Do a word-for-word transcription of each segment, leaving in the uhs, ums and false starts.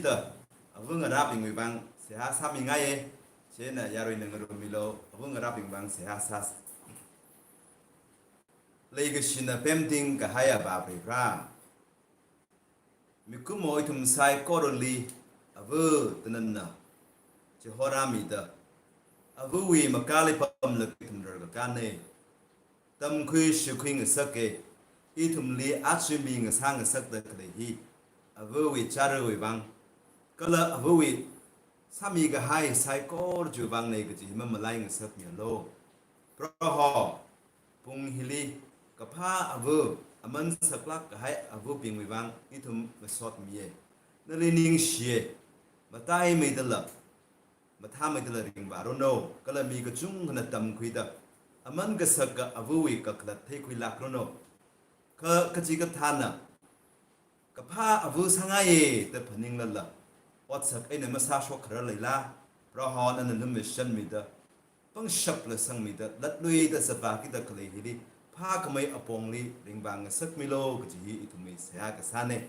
da, ava ngarābingwui vang seihā sāmingaiye. Chieina yaruina ngarummilu, ava ngarābing vang seihā sāsa. Leikashina pemting kahai Avā Varivara, mikumo ithum saikorali ava tananna chihorāmida, avawui makali pamlaga ithum rarkakāne. Tamkhui shukhui ngasake, ithumli aja mi ngasā ngasakda khalei hi avawui chārawui vang, kala avawui sāmi kahai saikora chiwui vangne kaji hi mamalai ngasakmilu. Proho, pung hili kaphā ava, aman saklāk kahai avabingwui vang ithum masotmiye. Nali ningshiye. Mataimeidala, mathāmeidala ringvāranu, kala mi kachungkhana tamkhuida, aman kasaka avawui kakhalat theikhuilākranu. Kha kachikathāna kaphā ava sāngaiye da phaninglala, otsak eina masāshok kharar leila, Proho nana lumashanmida, pangshapla sangmida, latluida zāvākida khalei hili phākhamei apongli ringvā ngasakmilu kaji hi ithumwui seihā kasāne.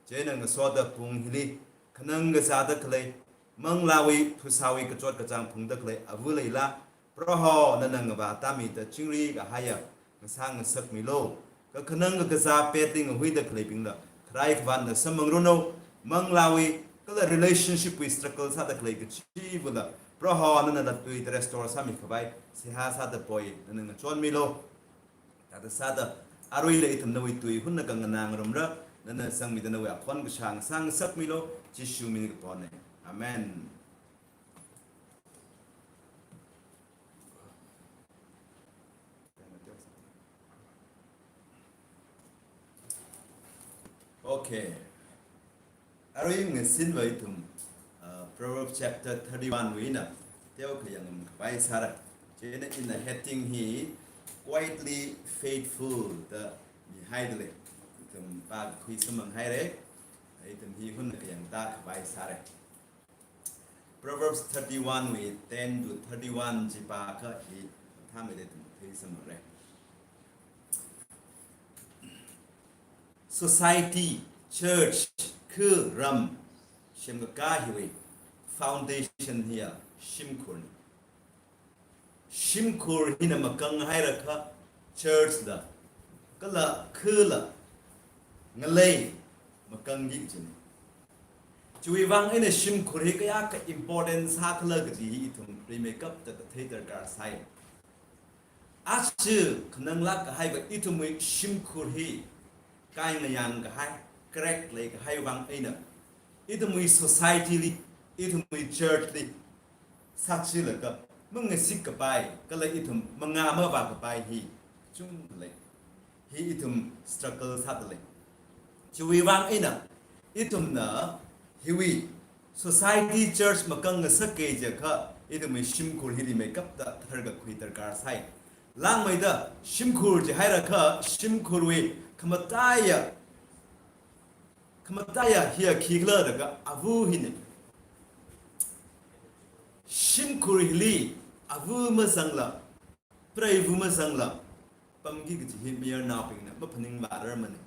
Chieina ngasoda pung hili khanang kazāda khalei, manglāwui phasāwui kachot kachāng phungda khalei ava leila, Proho nana ngavā tāmida chingri kahaiya ngasā ngasakmilu. Kakhanang kakazā petli ngahuida khaleibingla kharai khavātna samphangranu, manglāwui kala relationship wui struggle sāda khalei kachivāla, Proho nana latluida restore sāmi khavai seihā sāda poi nana ngachonmilu. Thāda sāda, aruila ithum nawui tui hunna kanganā ngarumra, nana sangmida nawui akhon kashāng sāngasakmilu, Jishu ming kapone. Amen. Okay. Arui ngasinva ithum, uh, Proverbs chapter thirty-one wui eina teokha yangam khavai sāra. Chieina ina heading hi Quietly Faithful da mihaidalei. Ithum pākakhui samphanghaire. Ithum hi hunna kayang tā khavai sāre. Proverbs thirty-one wui ten to thirty-one chi pākha hi thāmeida ithum theisāmare. Society, church, kha ram semkakā hiwui foundation hiya shimkhurna. Shimkhur hina makang hairakha church la, kala kha la, ngalei makangki kajina. Chiwui vang eina shimkhur hi kayākha important sākhala kaji hi ithum rimeikapta kathei darkar sai. Aja khananglāk kahaiva ithumwui shimkhur hi kai ngayāng kahai, crack leikahai vang eina, ithumwui society li, ithumwui church li sāchilaga mangasikkapai, kala ithum mangā mavākapai hi chunglei. Hi ithum struggle sādalei. Chiwui vang eina, ithumna hiwui society church makang ngasakki jiakha, ithumwui shimkhur hi rimeikapta tharkakhui darkar sai. Langmeida shimkhur jihairakha, shimkhurwui khamataiya, khamataiya hiya khikhala jiakha ava hina. Shimkhur hili ava mazangla, preiva mazangla pamki kaji hi mayarnaobingna maphaningvārarmana.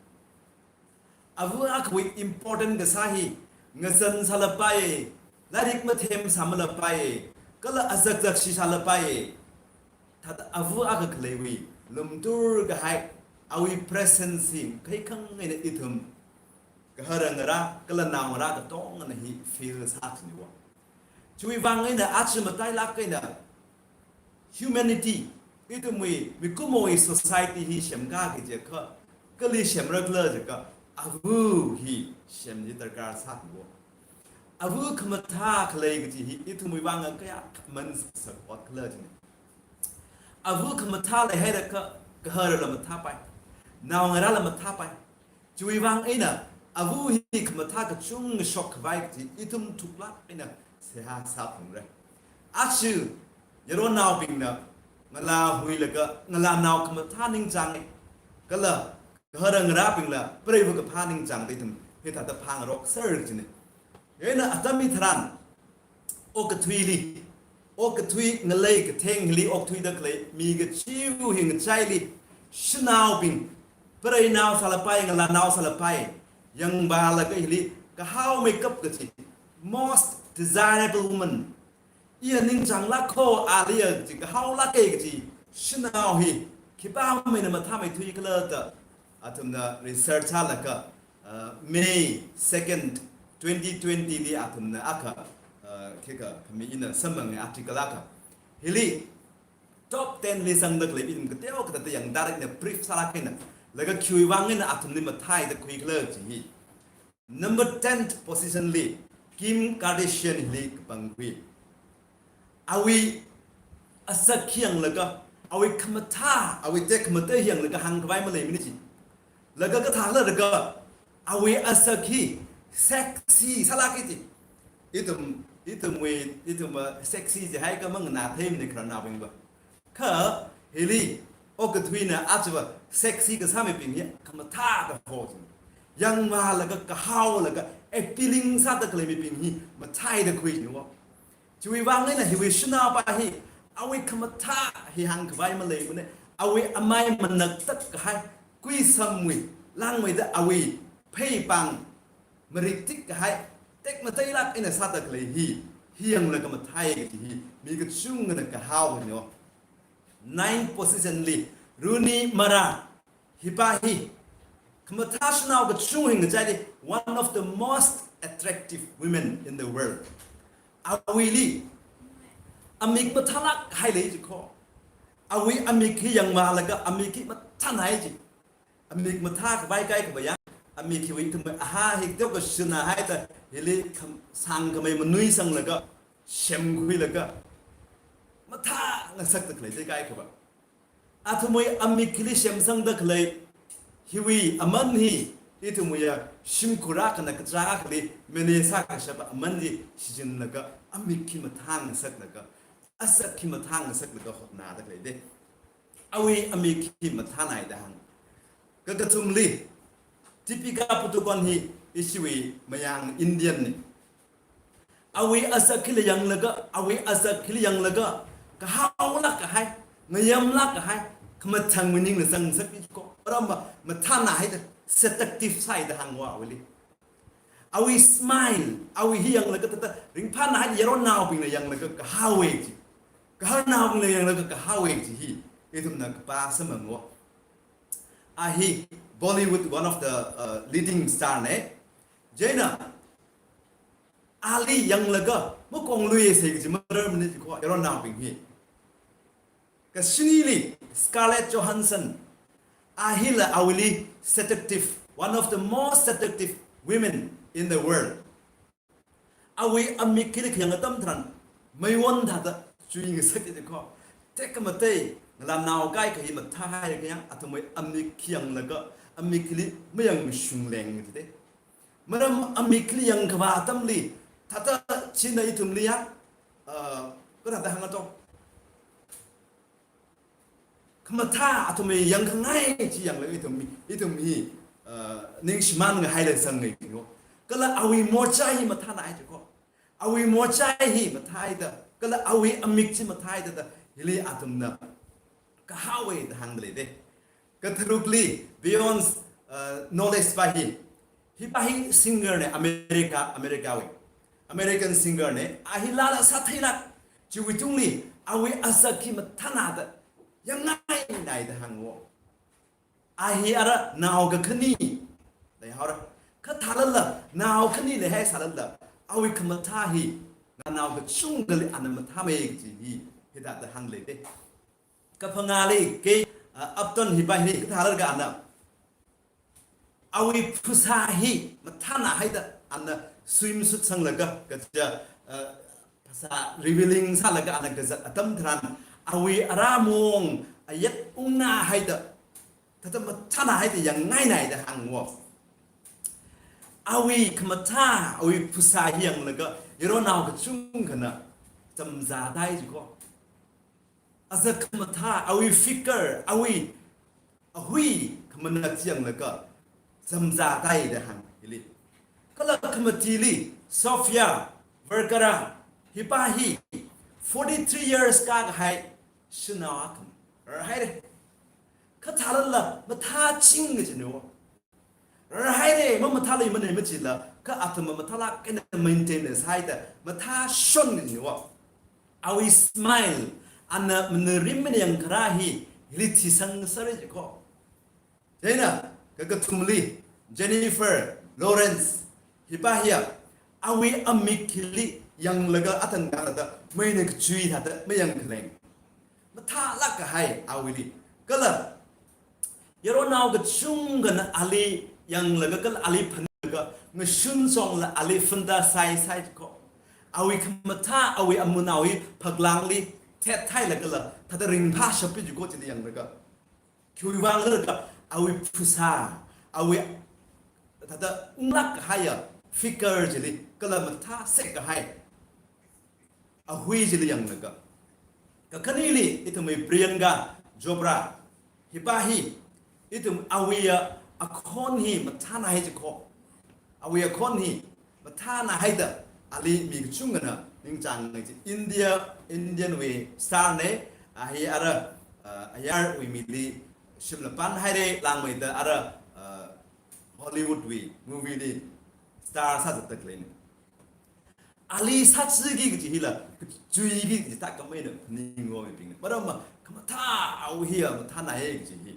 Ava akhawui important kasā hi, ngazan sālapai, lairik mathem sāmalapai, kala azakzakshi sālapai. Thāda ava akha khaleiwui lumtur kahai, awui presence hi khaikhang eina ithum gahara ngarā, kala naongarā katongana hi feel sāchiniwa. Chiwui vang eina aja matailāk eina humanity, ithumwui mikumowui society hi semkaki jiakha, kali semrakhala jiakha, ava hi sem hi darkar sākhuwa. Ava khamathā khalei kaji hi ithumwui vang kayākha aman saklāk khala jina. Ava khamathā leihairakha, gaharala mathāpai, naongarāla mathāpai. Chiwui vang eina, ava hi khamathā kachungkha shokkhavai kaji ithum thuklāk eina seihā sāphalungra. Aja yaronnaobingna ngalā huilaga, ngalānao khamathā ningchānga, kala gahara ngarābingla preiva kaphā ningchāngda ithum hithāda phāngarokser kajina. Chieina atam hitharan, okathuili, okathui ngalei katheng hili okthuida khalei mi kachiva hi ngachaili, shanaobing, preinao sālapai, ngalānao sālapai, yangvālaga hili kahaomeikap kaji, most desirable woman, iya ningchānglāk kho, aliya kaji, kahaolāka kaji shanao hi khipāmeina mathāmeithui khala da athumna research sālaga, uh, May second, twenty twenty li athumna akha, uh, khikha khami ina samphang article akha. Hili top ten li sangda khalei ithum kateo kathāda yangda rek na brief sālāk eina, laga khiwui vang eina athumli mathāda khui khala kaji hi. Number ten position li Kim Kardashian hili kapangkhui. Awui asak hi yanglaga, awui khamathā, awui tekhamatei hi yanglaga hāngkhavai maleimana ji. Laga kathālalaga, awui asak hi sexy sālāka ji. Ithum, ithumwui, ithum, uh, sexy jihai kha manganātheimana khararnaobingva. Kha hili okathuina aja sexy kasā mibing hi khamathā kaho ji. Yangvālaga kahaolaga appealing sāda khalei mibing hi mathāda khui ji wo. Chiwui vang eina hiwui shanaova hi, awui khamathā hi hāngkhavai maleimana, awui amai manaktak kahai, kuisamwui langmeida awui pheipāng mariktik kahai, tekmateilāk eina sāda khalei hi, hi yanglaga mathāi kaji hi, mi kachungana kahao no. Nine position li, Rooney Mara, hipa hi, khamathā shanao kachung hi ngachaili, one of the most attractive women in the world. Awuili, amik mathālāk kahai lei ji kho. Awui amik hi yangvālaga, amik hi mathānai ji. Amik mathākhavai kaikhava ya, amik hiwui ithum aha hi teokha shanahaida, hili kham-, sangkhamei manuisanglaga, semkhuilaga, mathāngasakda khalei ji kaikhava. Athumwui amik hili semsangda khalei, hiwui aman hi, ithumwui ya shimkhur akhana kachā akhali, mene sākashapa aman hi shichinlaga, amik hi mathāngasaklaga, asak hi mathāngasaklaga hotnada khalei de. Awui amik hi mathānai da hāng. Kakathumli, Deepika Padukone hi ishiwui mayang Indian na. Awui asak hili yanglaga, awui asak hili yanglaga, kahaolāk kahai, ngayamlāk kahai, khamathāwui ningna zangsakki kho. Maramva mathānai da, seductive sāi da hāngwa awuili. Awui smile, awui hi yanglaga thāda, ringphānai da yaronnaobingna yanglaga kahaowa ji. Kaharnaobingna yanglaga kahaowa ji hi, ithumna kapā samphangwa. A hi Bollywood one of the, uh, leading star na. Chieina, ali yanglaga, makonglui sai kaji maramna ji kho, yaronnaobing hi. Kashinili, Scarlett Johansson, a hila awuili seductive, one of the most seductive women in the world. Awui amik hili khayang atam tharan, meiwon thāda chuingasakki kho. Tekhamatei, ngalānao kaikha hi mathāhai kayang, athumwui amik hi yanglaga, amik hili mayangshungleng ji de. Maram amik hili yangkhavā atamli, thāda china ithumli ya, uh, kathāda hānga to. Khamathā athumwui yangkhangai chi yanglaga ithum hi, ithum hi, uh, ning shimānngahaila zangngai kho. Kala awui mochā hi mathānai ji kho. Awui mochā hi mathāi da, kala awui amik chi mathāi da da, hili athumna kahaowa da hāngda lei de. Katharukli, Beyonce, uh, Knowles pa hi. Hipa hi singer na, America, America wui. American singer na, a hi laa sātheilāk, chiwui tungli, awui asak hi mathānada, yangngainai da hāngwo. A hi ara nao kakhane leihaora. Kha thālala, nao khane leihai sālala, awui khamathā hi, nganao kachungkhali ana mathāmei kaji hi, hithāda hāng lei de. Kaphangāli, kei, uh, Upton hipa hi, kathālaga ana. Awui phasā hi mathānahai da ana swimsuit sanglaga kaja, uh, phasā revealing sālaga ana kazat atam tharan awui aramong ayat ungnahai da, thāda mathānahai da yangngainai da hāngwo. Awui khamathā, awui phasā hi yanglaga, yaronao kachungkhana, chamzātai ji kho. Aza khamathā, awui figure, awui ahui khamathā chi yanglaga, chamzātai da hāng hili. Kala khamatili, Sofia Vergara, hipa hi forty-three years kakahai, shanao akhama. Rarhaira. Kha thālala, mathāching kajina wo. Rarhaira, mamathāluimana machila, Kha athum mathālāk eina maintain sāhaida mathāshon ni wa. Awui smile, ana manerim manayang kharā hi, hili thisang sāra jiko. Chieina, kakathumli, Jennifer Lawrence, hipa hiya, awui amik hili yanglaga athang kala da, maina kachui thāda, mayang khaleng. Mathālāk kahai awuili. Kala, yaronao kachungkhana ali yanglaga kala ali phanlaga, ngashun songla ali funda sai sai jiko. Awui khamathā, awui amunawui phaklangli, thet thailaga la, thāda ringphāshap jiko chili yanglaga. Khiwui vang khala, awui phasā, awui thāda unglāk kahaiya figure chili, kala mathāsek kahai ahui chili yanglaga. Kakhanili, ithumwui Priyanka Chopra, hipa hi, ithum awuiya akhon hi mathānahai jiko. Awui akhon hi mathānahaida, ali mi kachungkhana ningchāng ngai chi. India, Indian wui star ne, a hi ara, uh, ayarwui mili shimla pānhaira langmeida ara, uh, Hollywood wui movie li star sāzatda khaleina. Ali sāchiki kaji hila, chuiki kaji thākhameina phaningo mibingna. Maramva, khamathā awui hiya mathānahai kaji hi.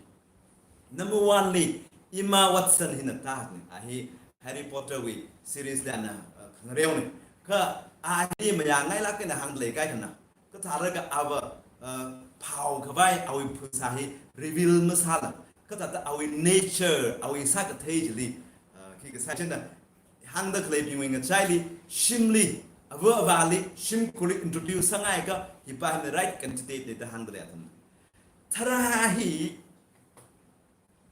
Number one li, Emma Watson hina thāna, a hi Harry Potter wui series li ana, uh, khangareona. Kha a hi mayāngailāk eina hāngda lei kahaina. Kathālaga ava, uh, phao khavai awui phasā hi reveal masāla. Kathāda awui nature, awui sākathei chili, uh, khi kasā china hāngda khaleibingwui ngachaili, shimli, ava avāli, shimkhurli introduce sāngaikha, hipa hina right candidate ne da hāngda lei athum. Tharā hi,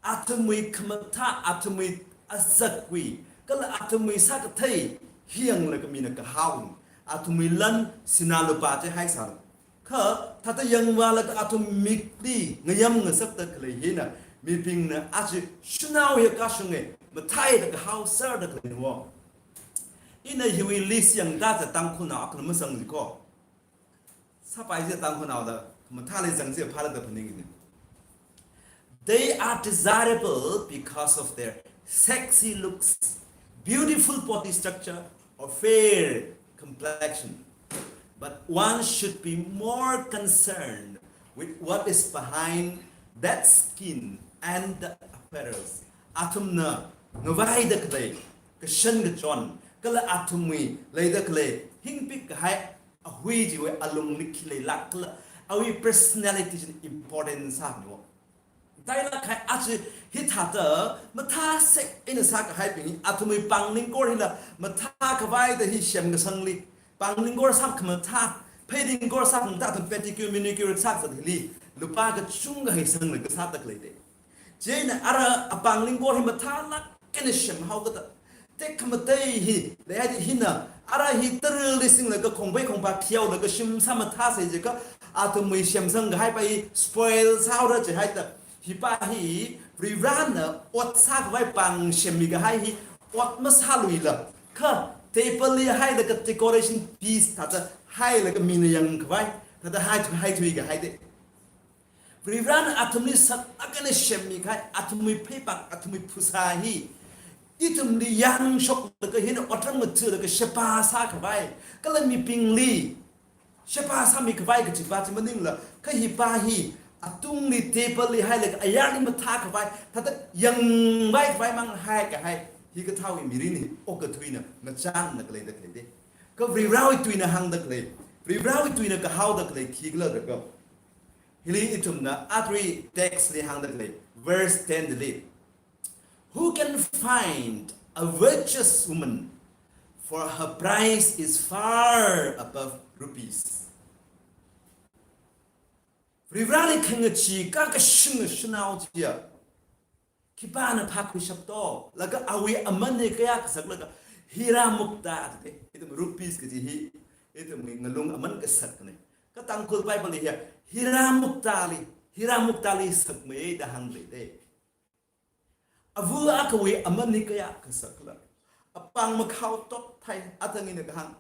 athumwui khamathā, athumwui azakwui, kala athumwui sākathei, hi yanglaga mina kahao, athumwui lan sinā lupā chi haisāla. Kha, thāda yangvālaga athum mikli ngayam ngasakda khalei hina, mibingna aja shanao ya kashunga, mathāda kahao sārda khalei nuo. Ina hiwui list yangda za Tangkhulnao akha masang jiko. Sāpai chi Tangkhulnaoda, mathāli zang chi phālada phaningna. They are desirable because of their sexy looks, beautiful body structure, or fair complexion. But one should be more concerned with what is behind that skin and the appearance. Athumna ngavaida khalei, kashan kachon, kala athumwui leida khalei, hingpik kahai ahui chiwui alungli khi leilākla, awui personality china important sānuo. Tailāk kahai aja hithāda mathāsek eina sākahaibing hi, athumwui pānglingkor hila mathā khavai da hi semkasangli, pānglingkor sākhamathā, pheilingkor sākhamathā, athum pedicure, manicure sākazat hili, lupā kachungkha heisanglaga sāda khalei da. Chieina ara apānglingkor hi mathālāk eina semhaokada, tekhamatei hi, leihaida hina, ara hi tarali singlaga khongpai khongpa khiyaolaga shim sāmathāsa jiakha, athumwui semsang kahaipa hi spoil sāhaora jihaida, hipa hi Varivarana ot sākhavai pāng semmi kahai hi ot masāluila, kha table li hailaga decoration piece thāda hailaga mina yangkhavai, thāda haithui, haithui kahai da. Varivarana athumli saklāk eina semmi kahai, athumwui pheipāng, athumwui phasā hi, ithumli yangshoklaga hina otram ngathalaga sheba sākhavai, kala mibingli sheba sāmi khavai kajipa chi maningla, kha hipa hi, atungli table li hailaga ayarli mathākhavai, thāda yangvai khavai mang haikahai, hikathāwui mirin hi okathuina, ngachānna khalei da khalei da. Kha Varivarawui tuina hāngda khalei, Varivarawui tuina kahaoda khalei khikhala jiakha, hili ithumna athumwui text li hāngda khalei, verse ten li, "Who can find a virtuous woman? For her price is far above rubies." Varivarali khangachee kakashunga shanao chiya, khipāna phākhuishap to, laga awui aman hi kayā kasak laga, Hira Mukta da, ithum rubies kaji hi, ithum ngalung aman kasakna. Kha Tangkhul Bible li hiya, Hira Muktali, Hira Muktali sakmei da hāngda lei da. Ava akhawui aman hi kayā kasak khala. Apāng makhao tokthai, athang ina kahāng,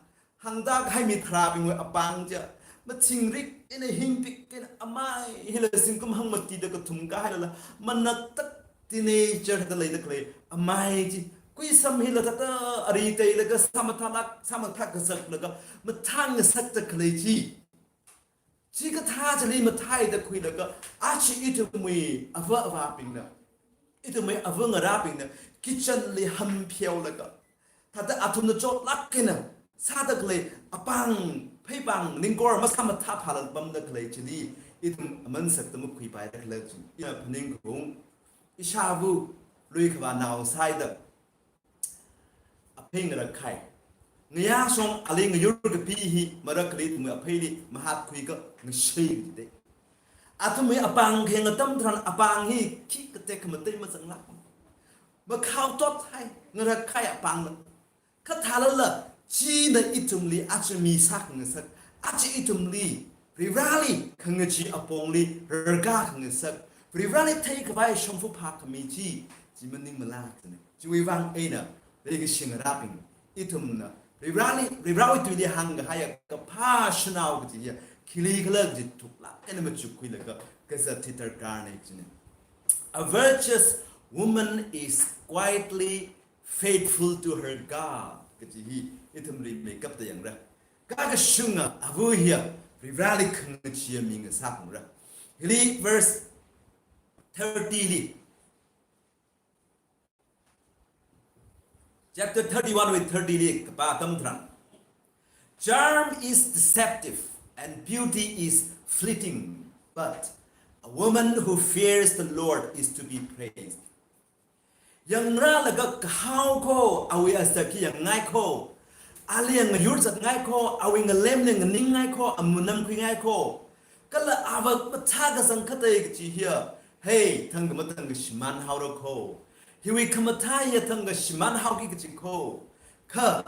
hāngda kahai mi tharābingwui apāng chiya, machingrik eina hingpik eina amai hila zingkum hangmatida kathum kahailala, manaktak teenager da leida khalei amai chi, Huisam hila thāda ari teilaga sāmathālāk, sāmathā kazaklaga mathāngasakda khalei chi. Chikathā chili matheida khuilaga, aja ithumwui ava avābingna, ithumwui ava ngarābingna, kitchenli hampheolaga, thāda athumna chotlāk eina sāda khalei apāng, pheipāng, ningkor masāmathā phālala pamda khalei chili, ithum aman sakda makhuipaida khalei chi. Ina phaningkhaung, ishāva lui khavā nao sāida, aphei ngarakhai. Ngayā shong ali ngayur kapi hi marakli ithumwui apheili mahatkhuiakha ngashei jide. Athumwui apāng khayang atam tharan apāng hi khikha tekhamatei mazanglāk. Makhao tothai, ngarakhai apāngla. Kha thālala, china ithumli aja mi sākhangasak, aja ithumli, Varivarali khangachee apongli rarkā khangasak, Varivarali theikhavai shongfa phākhami chi, chi maningmala jine. Chiwui vang eina, leikashi ngarābing, ithumna Varivarali, Varivarawui tuili hāngkahaiya kaphā shanao kaji hiya khili khala kaji thuklāk eina machukkhuilaga kazat hi darkarne jine. A virtuous woman is quietly faithful to her God kaji hi ithumli meikapta yangra. Kakashunga ava hiya Varivarali khangacheeya mi ngasāphalungra. Hili verse thirty li, chapter thirty-one wui thirty li kapā atam tharan, "Charm is deceptive and beauty is fleeting, but a woman who fears the Lord is to be praised." Yangrālaga kahao kho, awui azak hi yangngai kho, ali ngayur zatngai kho, awui ngalemli nganingngai kho, amunam khuingai kho. Kala avak mathā kazang khatei kaji hiya, hei, thangkha mathangkha shimānhaora kho. Hiwui khamathā hiya thangkha shimānhaoki kaji kho. Kha,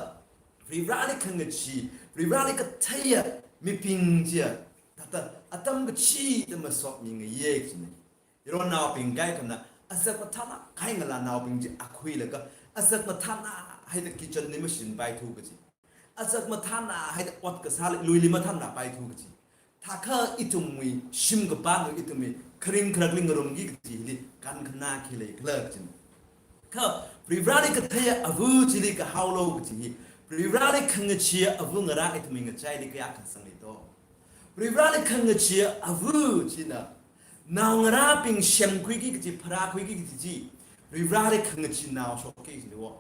Varivarali khangachee, Varivarali katheiya mibing chiya, thāda atam kachida masotmi ngayei jine. Yaronnaobing kaikhana, azak mathānā kahai ngalānaobing chi akhuilaga, azak mathānā haida kitchenli mashinpaithu kaji. Azak mathānā haida ot kasāli, luili mathānāpaithu kaji. Thākha ithumwui shim kapānwui ithumwui kharing kharakli ngarumki kaji hili kankhanā khi leikhala kajina. Kha Varivarali katheiya ava chili kahaolo kaji hi, Varivarali khangacheeya ava ngarā ithumwui ngachaili kayākha sangli do. Varivarali khangacheeya ava china, naongarābing semkhuiki kaji, pharākhuiki kaji chi, Varivarali khangachee nao shokki kajina wo.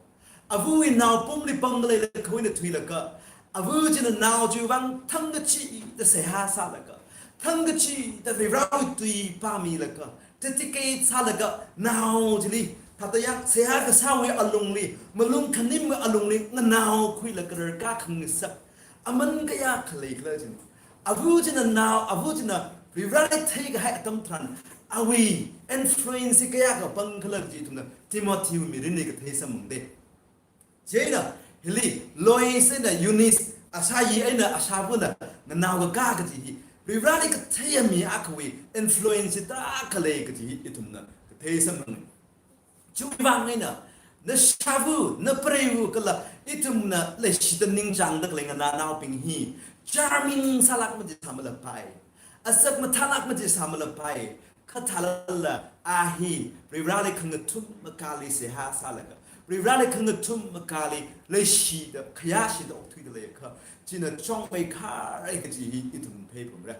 Avawui nao pumli pamda leilakha eina thuilakha, ava china nao chiwui vang thangkachida seihā sālaga, thangkachida Varivarawui tui pāmilaga, dedicate sālaga, nao chili, thāda yang seihā kasāwui alungli, malung khanimwui alungli, nganaokhuilaga rarkā khangasak, aman kayākha leikhala jina. Ava china nao, ava china Varivarali theikahai atam tharan, awui influence kayākha pangkhala kaji ithumna Timothy wui mirinli kathei samphangde. Chieina, hili, Lois eina Eunice, ashāyi eina ashāvana, nganao kakā kaji hi, Varivarali katheiya mi akhawui influence tarākha lei kaji hi ithumna kathei samphang. Chiwui vang eina, nashāva, napreiva kala ithumna leishida ningchāngda khalei nganānaobing hi, charming sālāk maji sāmalapai, azak mathālāk maji sāmalapai, kha thālala a hi Varivarali khangathum makāli seihā sālaga, Varivarali khangathum makāli leishida, khayāshida okthuida leiakha, china chongmei kharai kaji hi ithum pheiphungra.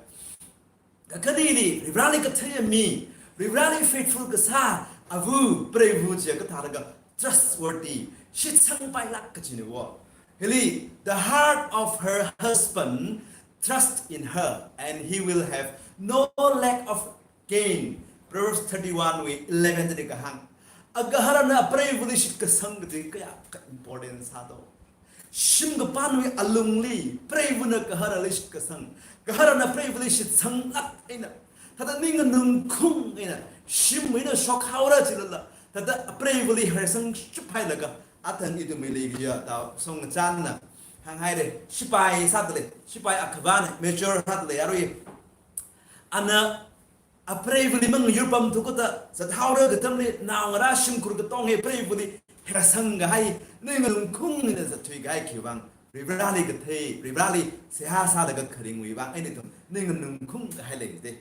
Kakhaneli, Varivarali katheiya mi, Varivarali faithful kasā ava, preiva chiya kathālaga trustworthy, shitsangpailāk kajina wo. Hili, "The heart of her husband trust in her, and he will have no lack of gain." Proverbs thirty-one wui eleven li kahāng. Agaharana apreivali shitkasang kaji kayākha important sādo. Shim kapānwui alungli, preivana gaharali shitkasang, gaharana preivali shitsanglāk eina, thāda ning nganungkhung eina, shim eina shokhaora jilala, thāda apreivali harsang shuphailaga, athang ithumwui leikhiya tao song ngachānna hānghaire, sipai sāda lei, sipai akhavana, major sāda lei, arui ana apreivali mangayur pamthu kata, zathaora katamli, naongarā shimkhur katong hi preivali harsang kahai, ning nganungkhung eina zatthui kahai khiwui vang, Varivarali kathei, Varivarali seihā sālaga kharingwui vang eina ithum ning nganungkhung kahai leide.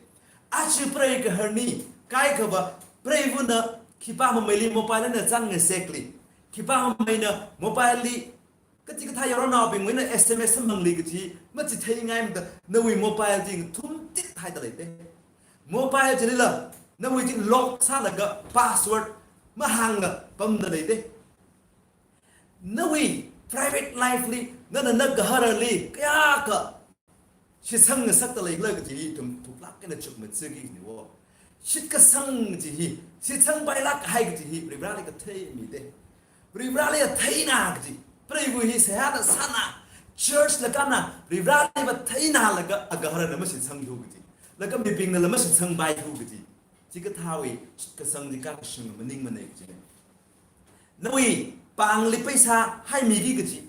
Aja preigaharna, kaikhava preivana khipā mameili mobile eina chān ngasekli, Khipā maina mobile li kachi kathā yaronnaobingwui eina S M S samphangli kaji machitheingaimada nawui mobile chi ngathumtit haida leite. Mobile chilila nawui chi lock sālaga password mahāngla pamda leite. Nawui private life li nana nagaharali kayākha shitsang ngasakda leikhala kaji hi ithum thuklāk eina chukmajaki ni wo. Shitkasang kaji hi, shitsangpailāk kahai kaji hi Varivarali kathei mite. Varivarali atheina kaji, preiva hi seihāna sāna, church la kāna, Varivarali va theinalaga agaharana mashitsangthu kaji, laga mibingnala mashitsangpaithu kaji, chikathāwui shitkasang chi kashung maningmana kajina. Nawui pāngli paisa haimiki kaji,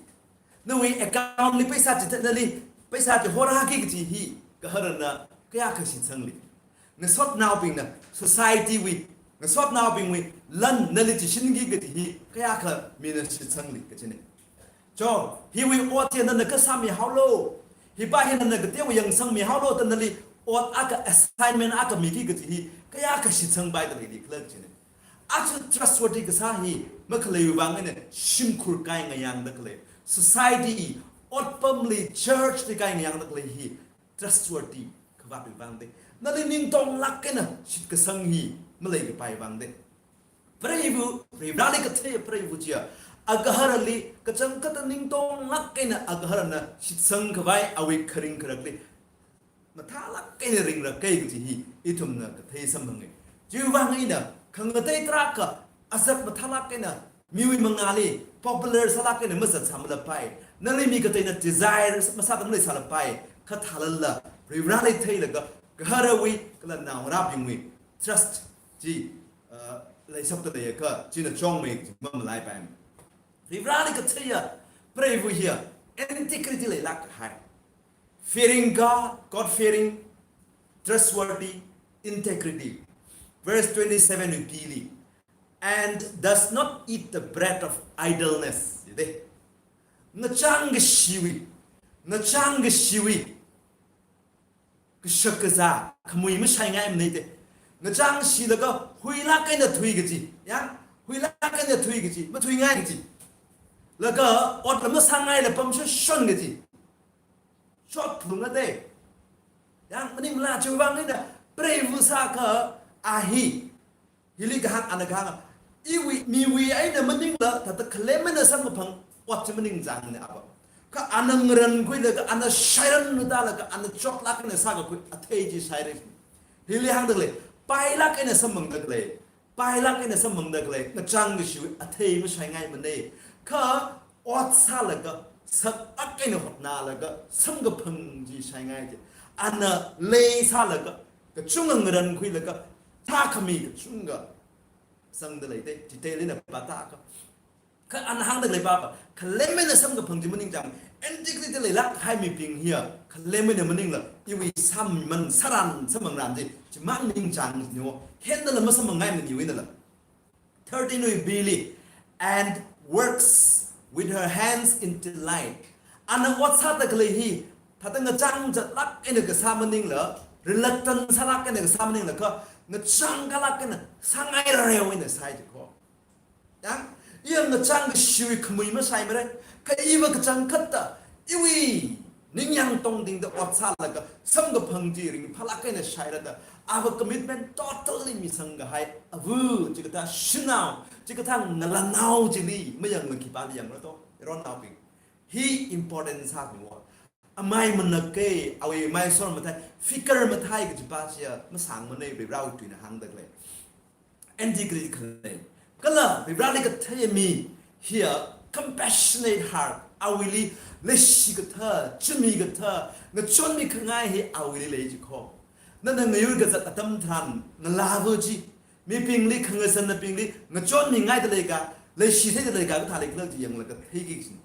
nawui account li paisa chithāda nali paisa chi horāki kaji hi gaharana kayākha shitsangli. Ngasotnaobingna, society wui, ngasotnaobingwui lan nali chishinki kaji hi kayākha mina shitsangli kajina. Cho, hiwui ot hi nana kasāmihaolu, hipā hi nana kateowa yangsangmihaolu da nali ot akha, assignment akha miki kaji hi kayākha shitsangpaida leili khala kajina. Aja trustworthy kasā hi makhaleiwui vang eina shimkhur kai ngayāngda khalei, society, otpamli, church li kai ngayāngda khalei hi trustworthy khavātwui vang de. Nali ningtonglāk eina shitkasang hi maleikapai vang de. Preiva, Varivarali kathei preiva chiya agaharali kachangkhatta ningtonglāk eina agaharana shitsangkhavai awui kharing kharakli mathālāk eina ringra kai kaji hi ithumna kathei samphanga. Chiwui vang eina khangatei tarākha azak mathālāk eina miwui mangāli popular sālāk eina mazatsāmalapai, nali mi kateina desire masāda maleisālapai, kha thālala Varivarali theilaga gaharawui kala naongarābingwui trust chi, uh, leishapda leiakha china chungmei kaji mamalaipai. Varivarali katheiya preiva hiya integrity leilāk kahai. Fearing God, God-fearing, trustworthy, integrity. Verse twenty-seven wui B li, "And does not eat the bread of idleness." Jide. Ngachang kashiwui, ngachang kashiwui kashak kazā khamui mashaingaimana de. Ngachang shilaga huilāk eina thui kaji, ya, huilāk eina thui kaji mathuingai kaji, laga otla masāngaila pamshonshon kaji, shotphunga de. Ya, maningla chiwui vang eina preiva sākha a hi, hili kahāng, ana kahāng, iwui, miwui eina maningla thāda khalem eina samkaphang ot chi maningchāngna ava. Kha ana ngarankhuilaga, ana shairanluda laga, ana chotlāk eina sākakhui athei chi shairai. Hili hāngda khalei, pailāk eina samphangda khalei, pailāk eina samphangda khalei ngachang kashiwui athei mashaingaimana. Kha ot sālaga, saklāk eina hotnālaga samkaphang chi shaingai de. Ana lei sālaga, kachunga ngarankhuilaga, sākhami kachunga sangda lei de, detail eina pātākha. Kha ana hāngda khalei papa, khalem eina samkaphang chi maningchāng, integrity leilāk kahai mibing hiya khalem eina maningla iwui sāman, sāran, samphangran chi chimang maningchāng ni wo. Khendala masamphangngaimanei iwuinala. Thirteen wui B li, "And works with her hands in delight." Ana ot sāda khalei hi thāda ngachang zatlāk eina kasā maningla, reluctant sālāk eina kasā maningla, kha ngachang kalāk eina sāngairareo eina sai ji kho. Ya, iya ngachang kashiwui khamui mashaimara, kha iva kachangkhatta iwui ningyāng tongtingda ot sālaga samkaphang chi ringphālāk eina shairada, ava commitment totally misangkahai ava chikathā shanao, chikathā ngalānao chili mayangla khipāli yangra to, yaronnaobing. Hi important sāmi wo. Amai manakei, awui maisor mathei, figure mathei kaji pa chiya masāngmanei, Varivarāwui tuina hāngda khalei. Integrity khalei. Kala Varivarāli kathei mi hiya compassionate heart, awuili leishi kathā, chimi kathā, ngachonmi khangai hi awuili lei ji kho. Nana ngayur kazat atam tharan ngalāva chi, mibingli, khangasannabingli ngachonmingaida leika, leishi theida leika, kathā leikhala chi yanglaga theiki kajina.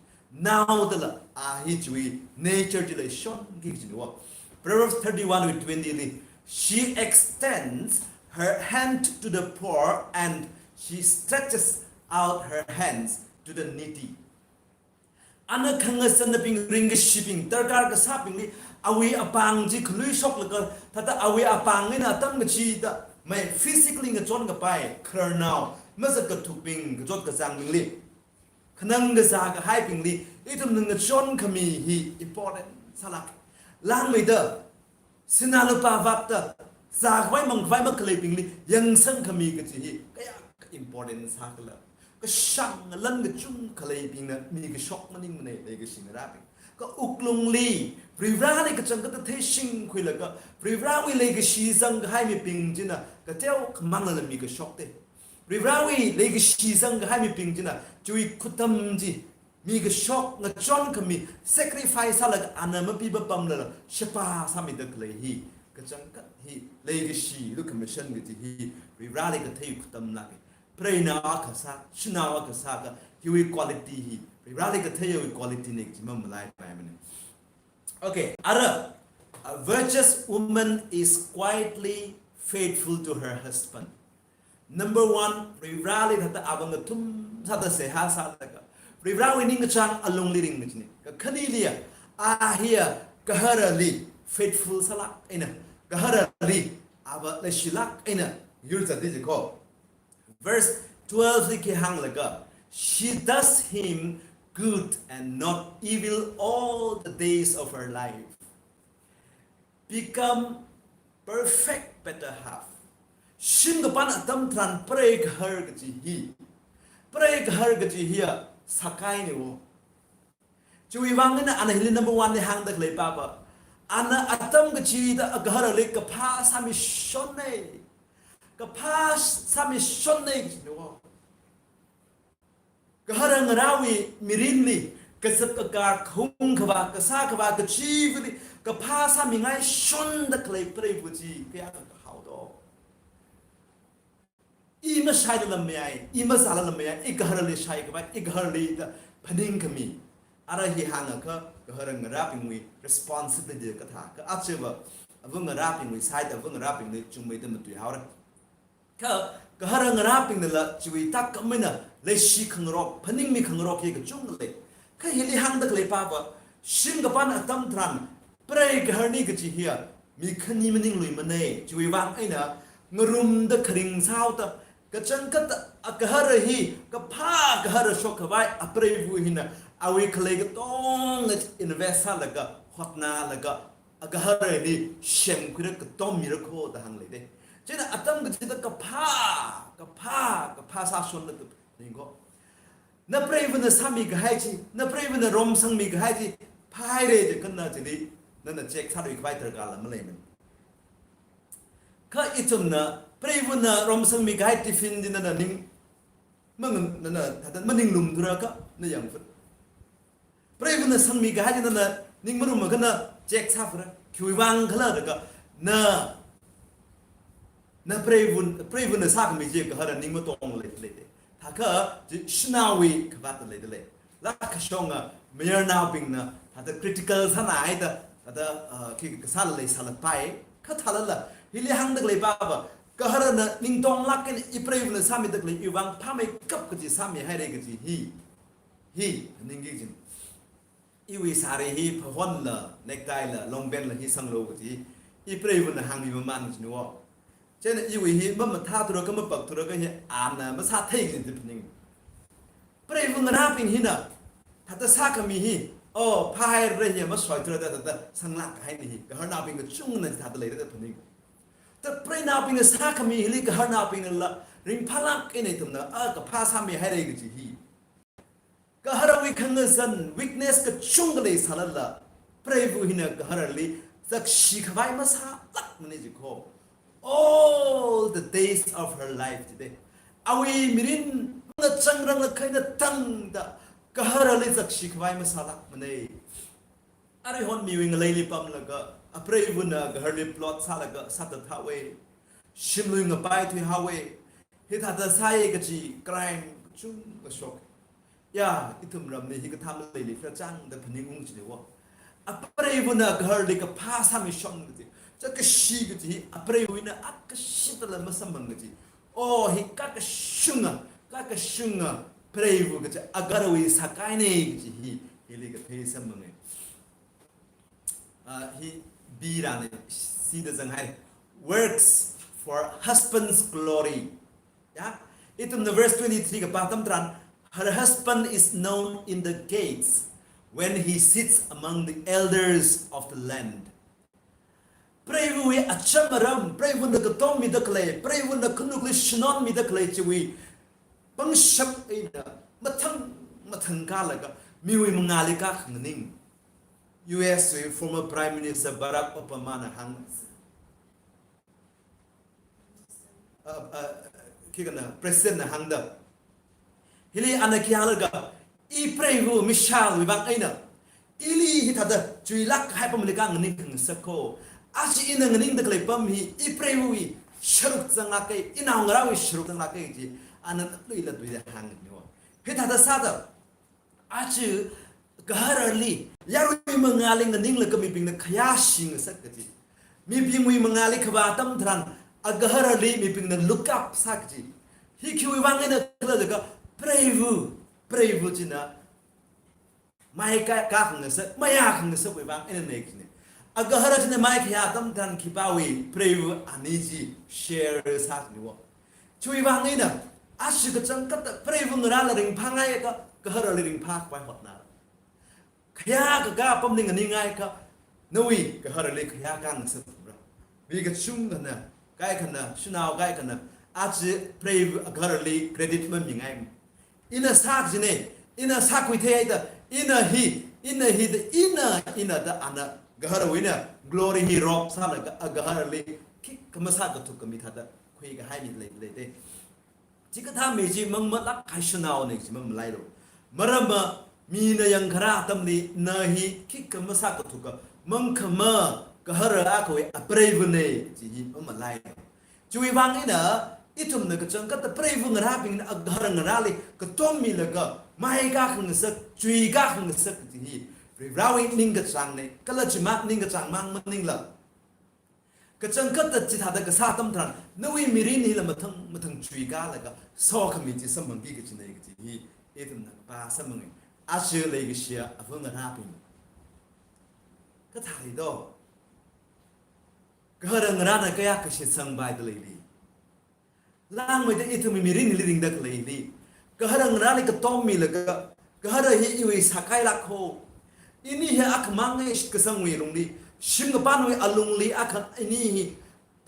Naodala a hi chiwui nature chili shonki kajina wo. Proverbs thirty-one wui twenty li, "She extends her hand to the poor and she stretches out her hands to the needy." Ana khangasannabing, ringkashibing, darkar kasābingli awui apāng chi khalui shoklaga, thāda awui apāng eina atam kachida, mai physically ngachon kapai khararnao, mazat kathukbing, kachot kachāngbingli Khanang kazā kahaibingli ithumna ngachon khami hi important sālāk. Langmeida, sinā lupā vātda, zākhavai mangkhavai makhaleibingli yangsang khami kaji hi kayākha important sākhala. Kashāng lan kachungkha leibingna mikashok maningmanei leikashi ngarābing. Kha wuklungli, Varivarāli kachangkhatta theishingkhuilaga, Varivarāwui leikashi zangkahai mibing china kateokha manglala mikashokte. Varivarāwui leikashi zangkahai mibing china, chiwui khuttam chi, mikashok ngachon khami, sacrifice sālaga ana mapi mapamlala, sheba sāmida khalei hi, kachangkhat hi, leikashi lukhamashan kaji hi, Varivarāli kathei khuttam lāke. Preinaova kasā, shanaova kasā kha, hiwui quality hi, Varivarāli katheiwui quality ne kaji mamalaipaimanei. Okay, ara, a virtuous woman is quietly faithful to her husband. Number one, Varivarāli thāda avāng athum sāda seihā sālaga, Varivarāwui ningkachāng alungli ringkachine. Kakhaneliya, a hiya gaharali faithful sālāk eina, gaharali ava leishilāk eina yurzatdi jiko. Verse twelve li khi hānglaga, "She does him good and not evil all the days of her life. Become perfect better half." Shim kapān atam tharan preigahar kaji hi. Preigahar kaji hiya sākainei wo. Chiwui vang eina ana hili number one li hāngda khalei papa, ana atam kachida agaharali kaphā sāmishonnei. Kaphā sāmishonnei kajinei wo. Gahara ngarāwui mirinli, kazat kakar, kahung khavā, kasā khavā, kachivali, kaphā sāmingaishonda khalei preiva chi kayākha kahao do. I mashailala mayai, i mazālala mayai, igaharali shaikhavai, igaharali da phaningkhami. Ara hi hāngakha, gahara ngarābingwui responsibility kathā, kha achiva, ava ngarābingwui side, ava ngarābingli chungmeida matuihaora. Kha, gahara ngarābingnala chiwui tākam eina leishi khangarok, phaningmi khangarok hi kachungkha lei. Kha hili hāngda khalei papa, shim kapān atam tharan, preigaharni kaji hiya, mi khani maningluimanei, chiwui vang eina, ngarumda kharing sāhaoda, kachangkhatta agahara hi, kaphā gahara shokkhavai, apreiva hina, awui khalei katonga invest sālaga, hotnalaga, agaharali semkhuira katom mira kho da hānglei de. Chieina atam kachida kaphā, kaphā, kaphā sāshonlaga ning kho. Napreivana sāmikahai chi, napreivana romsangmikahai chi, phāhaire jikha na chili, nana check sāluikhavai darkarla maleimanei. Kha ithumna, preivana romsangmikahai tiffin chi nana ning, mang, nana, thāda maninglumthura kha, na yangphut. Preivana sangmikahai chi nana ning marummakha na check sāphura. Khiwui vang khala da kha, na, napreivun, preivana sākhami chi gahara ning matong lei, lei, lei. Thākha, chi shanaowui khavāta leida lei. Lākashonga, mayarnaobingna, thāda critical sānahaida, thāda, uh, khi kasāla leisālapai, kha thālala, hili hāngda khalei papa, gaharana ningtonglāk eina ipreivana sāmida khalei, iwui vang phāmeikap kaji sāmihaire kaji hi. Hi, ningki jin. Iwui sari hi phahonla, necktie la, long pant la hi sanglu kaji, ipreivana hāngmi mamān jin wo. Chieina iwui hi mamathāthura kha mapakthura kha hi ana masāthei jin da phaning. Preiva ngarābing hina, thāda sākhami hi, oh, phāhaira hi masoithura da, thāda sanglāk kahaina hi, gaharnaobing kachungna thāda leira da phaning. Da preinaobingna sākhami hili gaharnaobingnala, ringphālāk eina ithumna, a, kaphā sāmihaire kaji hi. Gaharawui khangazan, weakness kachungkha leisālala, preiva hina gaharali zakshikhavai masālākmanei jikho. All the days of her life jide. Awui mirin ngachang ranglakha eina tangda gaharali zakshikhavai masālākmanei. Aruihon miwui ngaleili pamlaga, apreivana gaharli plot sālaga sāda thāhaowe. Shimlui ngapai thuihaowe. Hithāda sāye kaji crime kachungkha shok. Ya, ithum ramli hikathā maleili khararchāngda phaningung jine wo. Apreivana gaharli kaphā sāmishon kaji, zakkashi kaji hi apreiva hina akashitala masamphang kaji. Oh, hi kakashunga, kakashunga preiva kaji agaharawui sākainei kaji hi, hili kathei samphanga. Ah, hi B rāna, C da zanghai. Works for husband's glory. Ya, ithumna verse twenty-three kapā atam tharan, Her husband is known in the gates when he sits among the elders of the land. Preiva̱wui acham aram, Preiva̱na katommida khalei, Preiva̱na khanukli shanonmida khalei chiwui pangshap eina mathang mathang kālaga miwui mangāli kākhanganing. U S wui former Prime Minister Barack Obama na hāng, uh, uh, khikana President na hāngda, hili ana khi hānglaga, I Preiva̱ Michelle wui vang eina ili hithāda chuilāk kahai pamli kā nganing khangasak kho. Aja ina nganingda khalei pam hi I Preiva̱wui sharuk zanglāka, inaongarāwui sharuk zanglāka chi ana luila tuida hāngni wo. Hithāda sāda, aja gaharali, yaruiwui mangāli nganinglaga mibingna khayāshi ngasak kaji, mibingwui mangāli kavā atam tharan agaharali mibingna look up sā kaji hi khiwui vang eina khala jiakha, Preiva̱, Preiva̱ china mai kā, kākhangasak, mayākhangasakwui vang eina nei kajina. Agahara china mai khayā atam tharan khipāwui Preiva̱ ani chi share sāni wo. Chiwui vang eina aja kachangkhatta Preiva̱ ngarāla ringphāngaiakha, gaharali ringphākhavai hotnara. Khayākakā pamli nganingaiakha, nawui gaharali khayā kāngasakra. Mi kachungkhana, kaikhana, shanao kaikhana, aja Preiva̱ agaharali credit mamingai. Ina sā kajina, ina sākhuithei haida, ina hi, ina hida, ina, ina da ana gaharawui eina glory hi rob sālaga agaharali khikha masākathuk kami thāda khuikahai mi lei, leida. Chikathā mi chi mangmalāk kahai shanaona chi mamalailu. Maramva mina yangkharā atamli na hi khikha masākathuka, mangkhama gahara akhawui apreiva̱na chi hi mamalailu. Chiwui vang eina ithumna kachangkhatta Preiva̱ ngarābingna agahara ngarāli katommilaga mai kākhangasak, chui kākhangasak chi hi Varivarāwui ningkachāngna, kala chimang ningkachāng mang maningla, kachangkhatta chithāda kasā atam tharan nawui mirin hila mathang mathang chuikālaga sokhami chi samphangki kajina kaji hi ithumna pā samphanga. Aja leikashiya ava̱ ngarābing, kathāli do? Gahara ngarāna kayākha shitsangpaida leili? Langmeida ithumwui mirinli ringda khaleili, gahara ngarāli katommilaga, gahara hi iwui sākailāk kho, ini hi akhamang eina kasangwui lungli, shim kapānwui alungli akha ini hi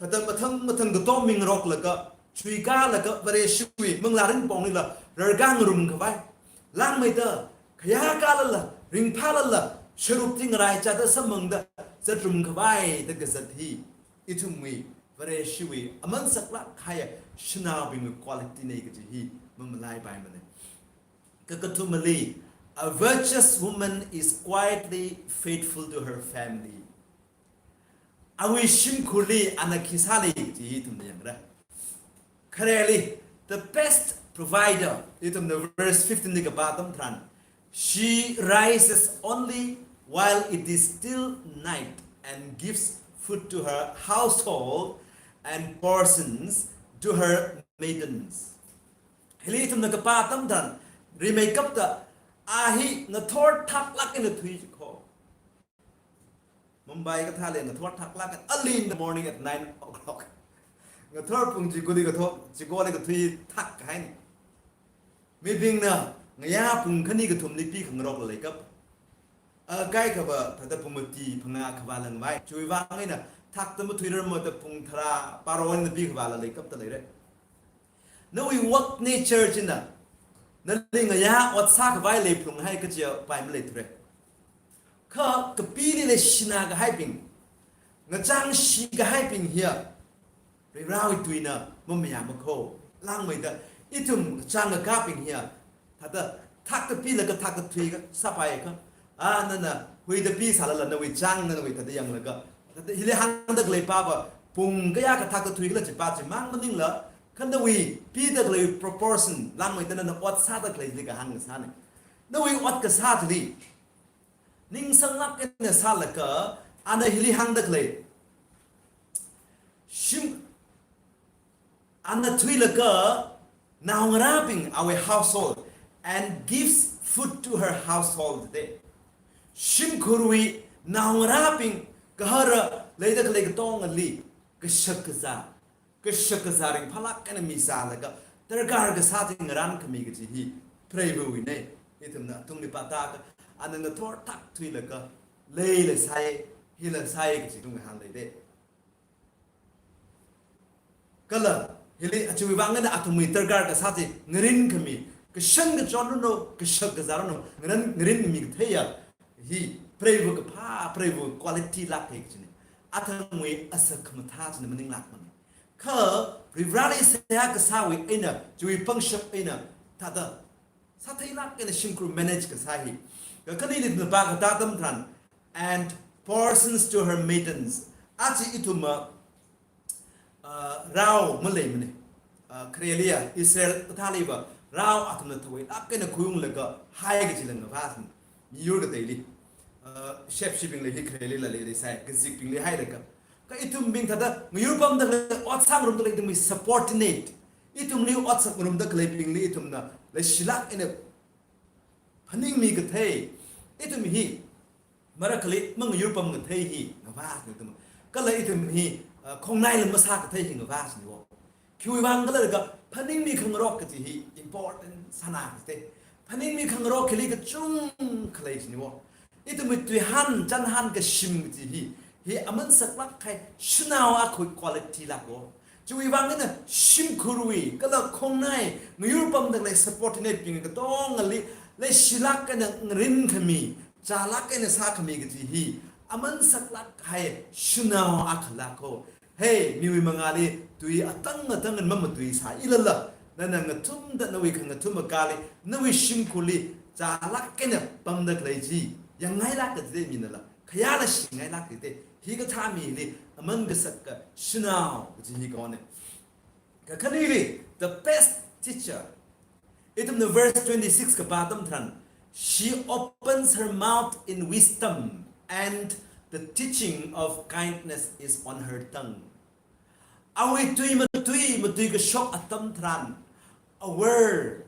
thāda mathang mathang katommi ngaroklaga, chuikālaga Vareshiwui manglā ringkaphunglila rarkā ngarumkhavai, langmeida khayākālala, ringphālala, sharuk chi ngaraichāda samphangda zatrumkhavai da kazat hi ithumwui, Vareshiwui aman saklāk kahaiya shanaobingwui qualityna kaji hi mamalaipaimana. Kakathumali, a virtuous woman is quietly faithful to her family. Awui shimkhurli ana khi sāli kaji hi ithumna yangra. Khareli, the best provider, ithumna verse fifteen li kapā atam tharan, she rises only while it is still night and gives food to her household and portions to her maidens. Hili ithumna kapā atam tharan, rimeikapta, a hi ngathor thaklāk eina thuiki kho. Mumbai kathāli ngathor thaklāk eina, early in the morning at nine o'clock. Ngathor pung chikuli kathor, chikoli kathui thak kahaina. Mibingna ngayā pung khani kathumli pikhangarokla leikap. A kaikhava thāda pung mati phangā khavāla ngavai. Chiwui vang eina thakta mathuirarmada pung tharā, baro eina pikhavāla leikapta leira. Nawui work nature china nali ngayā ot sākhavai leiphalunghai kajiya pai maleithura. Kha kapili leishina kahaibing, ngachangshi kahaibing hiya Varivarāwui tuina mamayāma kho. Langmeida ithum chang kakābing hiya, thāda thakta pilaga thakta thuika sāpaiakha, a, nana huida pisālala nawui chang nawui thāda yanglaga, thāda hili hāngda khalei pāva, pung kayākha thakta thuikhala chi pā chimang maningla, kha nawui pida khalei proportion, langmeida nana ot sāda khaleili kahāng kasāna. Nawui ot kasā chili ningsanglāk eina sālaga, ana hili hāngda khalei, shim, ana thuilaga naongarābing awui household and gives food to her household da. Shimkhurwui naongarābing gahara leida khalei katongali kashak kazā, kashak kazā ringphālāk eina misālaga, darkar kasā chi ngarankhami kaji hi preiva̱wuinei. Ithumna atungli pātākha, ana ngathor thak thuilaga, leila sāi, hila sāi kaji ithum ngahānlei de. Kala, hili achiwui vang eina athumwui darkar kasā chi, ngarinkhami, kashan kachon runo, kashak kazā runo, ngarin, ngarinmi katheiya, hi, preiva̱ kaphā, preiva̱ quality lākkahai kajinei. Athumwui asak khamathā china maninglākmanei. Kha, Varivarāli seihā kasāwui eina, chiwui pangshap eina, thāda, sātheilāk eina shimkhur manage kasā hi. Kakhaneli ithumna pākatā atam tharan, and portions to her maidens. Aja ithumva, uh, rao maleimanei. Uh, khareliya, Israel kathāliva, rao athumna thawuilāk eina khuiunglaga, hai kajila ngavāsang. Miyur kateili. Uh, shepshibingli hi kharelila leisai, kazikbingli hailaga. Kha ithumbing thāda, ngayur pamda khalei, ot sāngarumda khalei ithumwui subordinate. Ithumli ot sāngarumda khaleibingli ithumna, leishilāk eina phaningmi kathei. Ithum hi, marakhali mangayur pam kathei hi, ngavā ithum. Kala ithum hi, uh, khongnaila masā kathei hi ngavā siniwo. Khiwui vang khala laga phaningmi khangarok kaji hi important sāna kaji te. Phaningmi khangarok khili kachungkha lei siniwo. Ithumwui tuihān, chānhān kashim kaji hi, hi aman saklāk kahai shanao akhawui quality lāko. Chiwui vang eina shimkhurwui, kala khongnai, ngayur pamda khalei subordinate bing katongali, leishilāk eina ngarinkhami, chālāk eina sākhami kaji hi, aman saklāk kahai shanao akhala ko. Hei, miwui mangāli, tui atang atang eina mamatuisāilala, nana ngathumda nawui khangathum akali, nawui shimkhurli, chālāk eina pamda khalei chi, yangngailāk kaji minala, khayāla shingailāk kaji, hikathā mili, aman kasak kashanao kaji hi kone. Kakhaneli, the best teacher. Ithumna verse twenty-six kapā atam tharan, she opens her mouth in wisdom, and the teaching of kindness is on her tongue. Awui tui matui, matuikashok atam tharan, a word,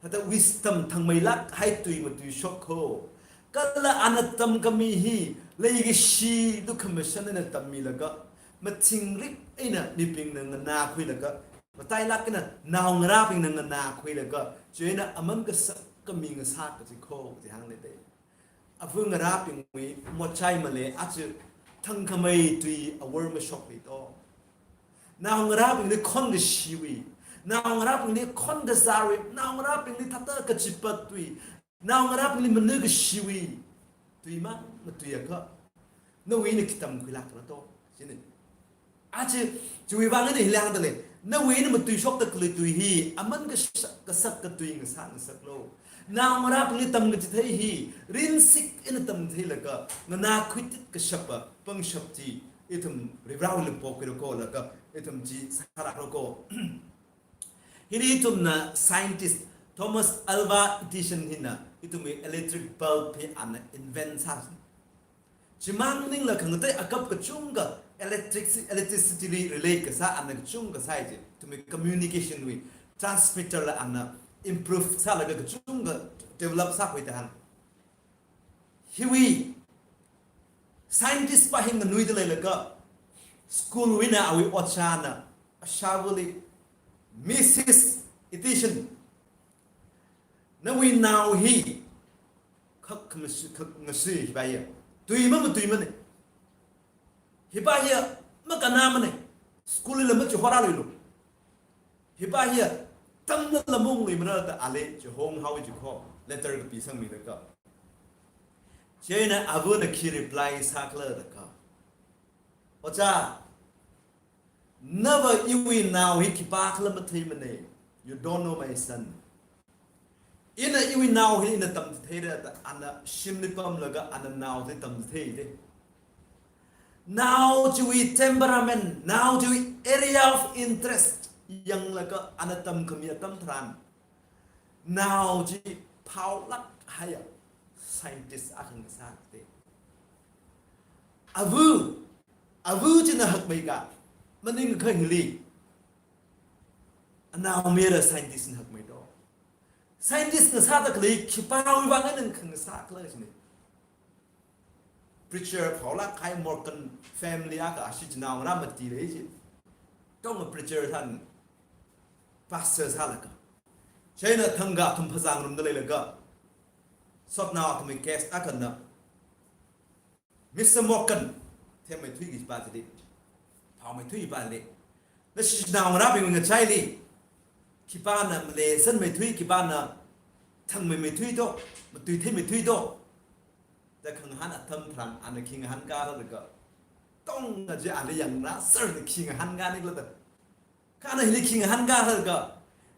thāda wisdom thangmeilāk kahai tui matuishok ko. Kala ana tamkhami hi, leikashi lukhamashan eina tammilaga, mathingrik eina mibingna nganākhuilaga, matailāk eina naongarābingna nganākhuilaga, chieina aman kasak khami ngasā kaji ko, kaji hānglei de. Ava ngarābingwui mochai malei, aja thangkhamei tui awor mashokli to. Naongarābingli khonkashiwui, naongarābingli khonkazārwui, naongarābingli thāda kachipatwui, naongarābingli manakashiwui, tuimang matuiakha, nawui eina khi tamkhuilākra to, chine. Aja, chiwui vang eina hili hāngda lei, nawui eina matuishokda khalei tui hi, aman kasak, kasak katui ngasā ngasaklo. Naongarābingli tamkachithei hi, rinsik eina tamtheilaga, nganākhuitit kashapa, pangshap chi, ithum Varivarāwuili pokhuira ko laga, ithum chi sālākra ko. Hili ithumna scientist Thomas Alva Edison hina, ithumwui electric bulb hi ana invent sā. Chimang maningla khangatei akap kachungkha electric, electricity li relate kasā ana kachungkha sāi je. Ithumwui communication wui transmitter la ana improve sālaga kachungkha develop sākhui da hāng. Hiwui scientist pa hi nganuida leilaga school wui eina awui ojāna ashāvali, Missus Edison, nawui nao hi khak khamasi, khak ngasi hipa hiya. Tui mamatuimane. Hipa hiya makanamane. School lila machihorāluilo. Hipa hiya tamlala maungluimara da ali chihong haowa ji ko. Letter kapisangmilaga. Chieina avana khi reply sākhala da kha, Ojā, nava iwui nao hi khipākhala matheimane. You don't know my son. Ina iwui nao hi ina tamchitheira da ana shimli pamlaga ana nao chi tamchithei de. Nao chiwui temperament, nao chiwui area of interest yanglaga ana tamkhami atam tharan, nao chi phaolāk haiya scientist akha ngasā de. Ava, ava china hakmeikha, maningakha hili anaomayara scientist na hakmei to. Scientist ngasāda khalei khipāwui vang eina khangasākhala chine. Preacher phaolāk kahai Morgan family akha ashi chinaongarā mati lei chi. Tong preacher than pastor sālaga. Chieina thangkha athum phazāngarumda leilaga, sotnao athumwui guest akhana, Mister Morgan, themmeithui kajipa chili, thaomeithui pa chili, nashi naongarābingwui ngachaili khipāna malei sanmeithui, khipāna thangmeimeithui to, matuitheimeithui to da khangahān atam tharan, ana khi ngahānkhala laga, tongna chi ali yangra serna khi ngahānkhala da. Kha ana hili khi ngahānkhala laga,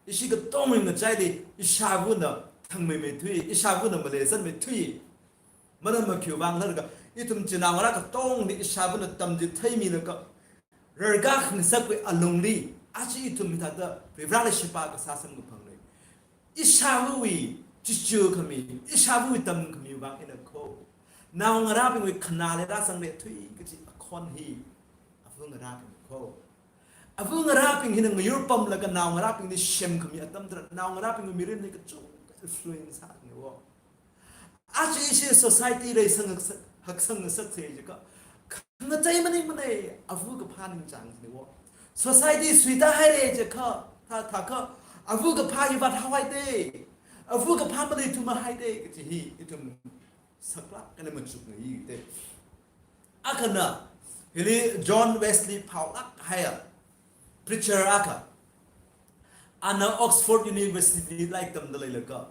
ishi katongwui ngachaili ishāvana thangmeimeithui, ishāvana malei sanmeithui, maram makhiwui vang laga, ithum chinaongarā katongli ishāvana tamchitheimilaga, rarkā khangasakwui alungli, aja ithum hithāda Varivarāli sheba kasā samkaphang lei. Ishāvawui chichu khami, ishāvawui tamkhamiwui vang eina kho, naongarābingwui khanāli rāzangda thui kaji akhon hi, ava ngarābing kho. Ava ngarābing hina ngayur pamlaga naongarābingli semkhami atam tharan, naongarābingwui mirinli kachungkha influence sāni wo. Aja ishi society reisang haksa-, haksangngasaksa jiakha, khangatei maningmana, ava kaphā ningchāngni wo. Society suitahaira jiakha, thā, thākha, ava kaphā hi vāthaohaida, ava kaphā maleithumahaida kaji hi ithum saklāk eina machukngaida. Akhana, hili John Wesley phālāk kahaiya preacher akha, ana Oxford University lairik tamda leilaga,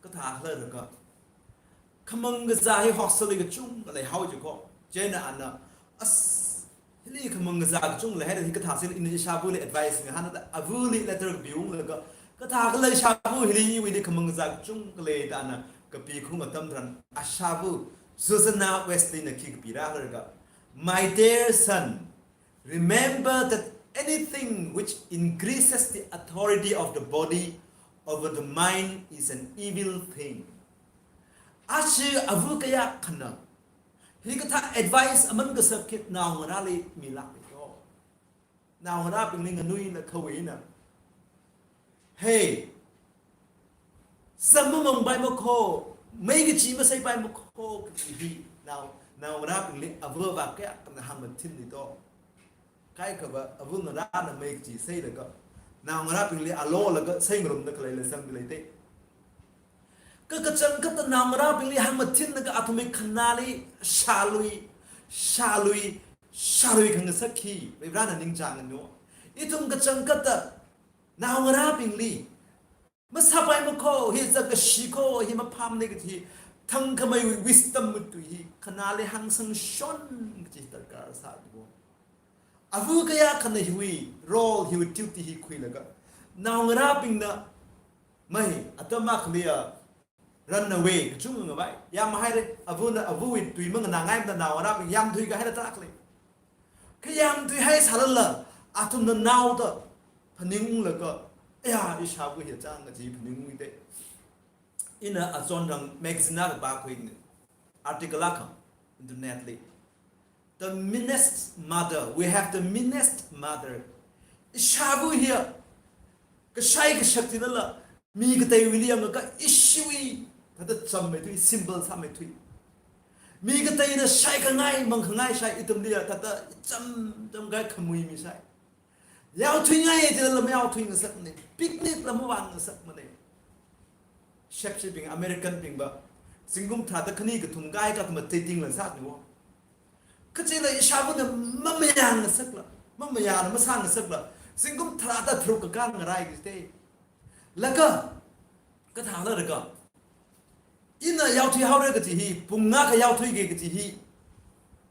kathākhala laga, khamang kazā hi hostel li kachungkha leihao jiakha. Chieina ana, as, hili khamang kazā kachungkha leihaida hi kathāsila, ina ishāvali advice ngahānda, avali letter kapiunglaga, kathākhala ishāva, hili iwuili khamang kazā kachungkha lei da ana kapiung atam tharan, ashāva Susanna Wesley na khi kapirākhala laga, "My dear son, remember that anything which increases the authority of the body over the mind is an evil thing." Aja ava kayākhana hikathā advice aman kasak hi naongarāli milākni to. Naongarābingli nganuina khawuina, "Hey, zam mamangpai makho, mei kachi masaipai makho," kaji hi nao, naongarābingli avava kayākhana hāngmathinni to. Kaikhava ava ngarāna mei kachi sailaga, naongarābingli alolaga saingarumda khaleila zangda leida. Kha kachangkhatta naongarābingli hāngmathinlaga athumwui khanāli shālui, shālui, shālui khangasak hi Varivarāna ningchāngna no. Ithum kachangkhatta naongarābingli, "Masāpai makho, hi zakashi kho, hi maphāmana," kaji thangkhameiwui wisdom matuihi khanāli hāngsangshon kaji darkar sāda wo. Ava kayākhana hiwui role, hiwui duty hi khuilaga, naongarābingna mai atam akhaliya run away kachungkha ngavai. Yamhaira, avana avawui tui manganāngaimada naongarābing yamthuikahaila tarākha lei. Kha yamthuihaisālala, athumna naoda phaningunglaga, "Aya, ishāva hi chang," kaji phaningungda. Ina achonrang magazine akha pākhuina, article akha, internet li. The meanest mother. We have the meanest mother. Ishāva hiya kashai kashakti lala, mi kateiwuili yangakha ishiwui thāda chammeithui, simple sāmeithui. Mi kateina shaikhangai, mangkhangai shai, ithumliya thāda cham, chamkahai khamui mi shai. Yaothuingai jilala mayaothuingasakmana, picnic la mavāngasakmana. Shepshibing, American bingva, zingkum tharāda khani kathum kaikha athum dating la sāni wo. Kachila ishāvana mamayāngasakla, mamayāna masāngasakla, zingkum tharāda tharuk kakā ngarai kajite. Laga, kathāla laga, ina yaothuihaora kaji hi, pung ngākha yaothuiga kaji hi,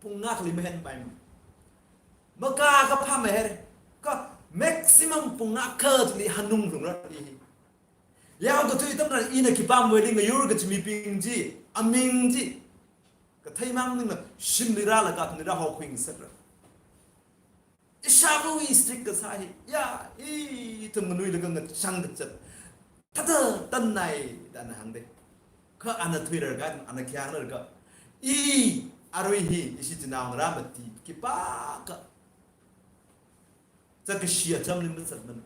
pung ngākhali mahenpaimana. Makā kaphā mahaira, kha maximum pung ngākha chili hanungrungra hi. Yaokathui atam tharan ina khipāwuili ngayur kaji mibing chi, aming chi, katheimang maningla shimli rālaga athumli rāhokhuingasakra. Ishāvawui strict kasā hi, ya, ithum nganuilaga ngachang kachat, thāda tannai da ana hāngda. Kha ana thuirar kha, ana khi hāngrar kha, i, arui hi ishi chinaongarā mati khipākha zakashi achamli mazatmana.